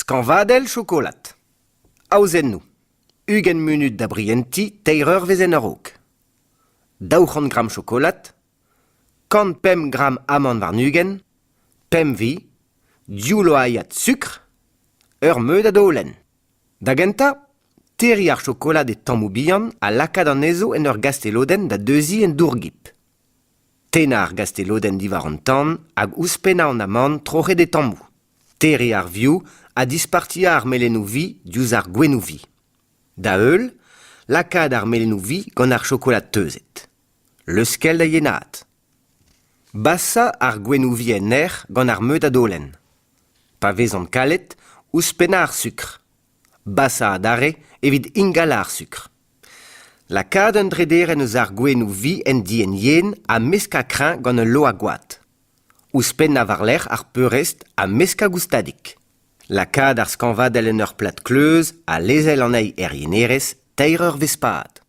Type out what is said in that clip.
Skañvadell chokolad. Aozennoù. 20 munud da brientiñ teir eurvezh en a-raok. 200 gramm chokolad, 105 gramm amann warn-ugent, pemp vi, div loaiad sukr, ur meud a daolenn. Da gentañ, terriñ ar chokolad e tammoù bihan ha lakaat anezho en ur gastelodenn da deuziñ en dour-gip. Tennañ ar gastelodenn diwar an tan hag ouzhpennañ an amann troc'het e tammoù. Terriñ ar vioù ha dispartiañ ar melenoù-vi diouzh ar gwennoù-vi. Da-heul, lakaat ar melenoù-vi gant ar chokolad teuzet. Leuskel da yenaat. Basañ ar gwennoù-vi en erc'h gant ar meud a-daolenn. Pa vezont kalet, ouzhpennañ ar sukr. Basañ adarre evit ingalañ ar sukr. Lakaat un drederenn eus ar gwennoù-vi en dienn yen ha meskañ kreñv gant ul loa-goad. Ouzhpennañ war-lerc'h ar peurrest ha meskañ goustadik. Lakaat ar skañvadell en ur plad kleuz ha lezel anezhi er yenerez teir eurvezh-pad.